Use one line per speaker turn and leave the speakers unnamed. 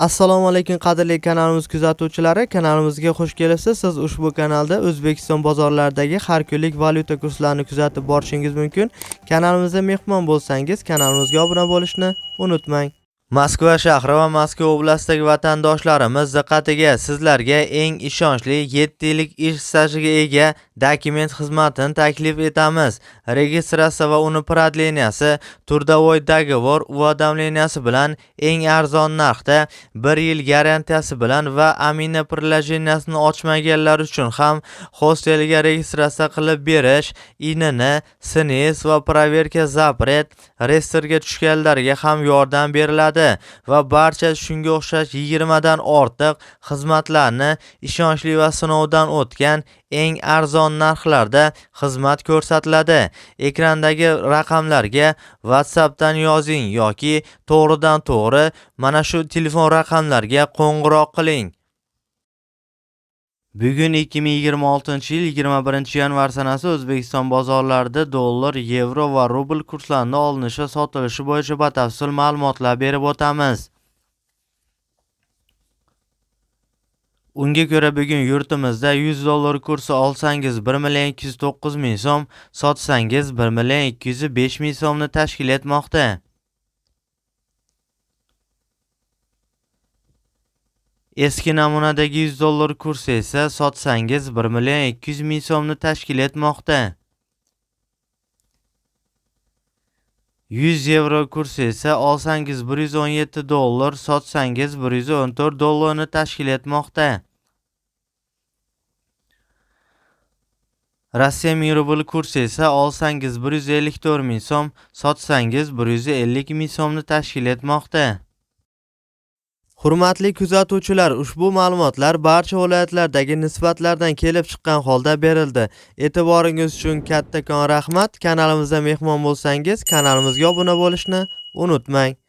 Assalomu alaykum qadrli kanalimiz kuzatuvchilari, kanalimizga xush kelibsiz. Siz ushbu kanalda O'zbekiston bozorlaridagi har kunlik valyuta kurslarini kuzatib borishingiz mumkin. Kanalimizda mehmon bo'lsangiz, kanalimizga obuna bo'lishni unutmang. Moskva shahri va Moskva oblastidagi vatandoshlarimiz diqqatiga, sizlarga eng ishonchli 7 yillik ish stajiga ega dokument xizmatini taklif etamiz. Registratsiya va uni продления si, трудовой договор уведомления si bilan eng arzon narxda, 1 yil garantiyasi bilan va Amina приложения sini ochmaganlar uchun ham hostelga registratsiya qilib berish, INN, СНИЛС va проверка запрет, reyestrga tushganlarga ham yordam beriladi va barcha shunga o'xshash 20 dan ortiq xizmatlarni ishonchli va sinovdan o'tgan eng arzon narxlarda xizmat ko'rsatiladi. Ekrandagi raqamlarga WhatsAppdan yozing yoki to'g'ridan-to'g'ri mana shu telefon raqamlarga qo'ng'iroq qiling. Bugun 2026-yil 21-yanvar sanasi O'zbekiston bozorlarida dollar, yevro va rubl kurslarini olinishi va sotilishi bo'yicha batafsil ma'lumotlar berib o'tamiz. Unga ko'ra bugun yurtimizda 100 dollar kursi olsangiz 1 million 209 ming so'm, sotsangiz 1 million 205 ming so'mni tashkil etmoqda. Eski namunadagi 100 dollar kursi esa sotsangiz 1 million 200 ming so'mni tashkil etmoqda. 100 yevro kursi esa olsangiz 117 dollar, sotsangiz 114 dollarni tashkil etmoqda. Rossiya 1000 rubl kursi esa olsangiz 154 ming so'm, sotsangiz 150 ming so'mni tashkil etmoqda. Hurmatli kuzatuvchilar, ushbu ma'lumotlar barcha viloyatlardagi nisbatlardan kelib chiqqan holda berildi. E'tiboringiz uchun kattakon rahmat. Kanalimizda mehmon bo'lsangiz, kanalimizga obuna bo'lishni unutmang.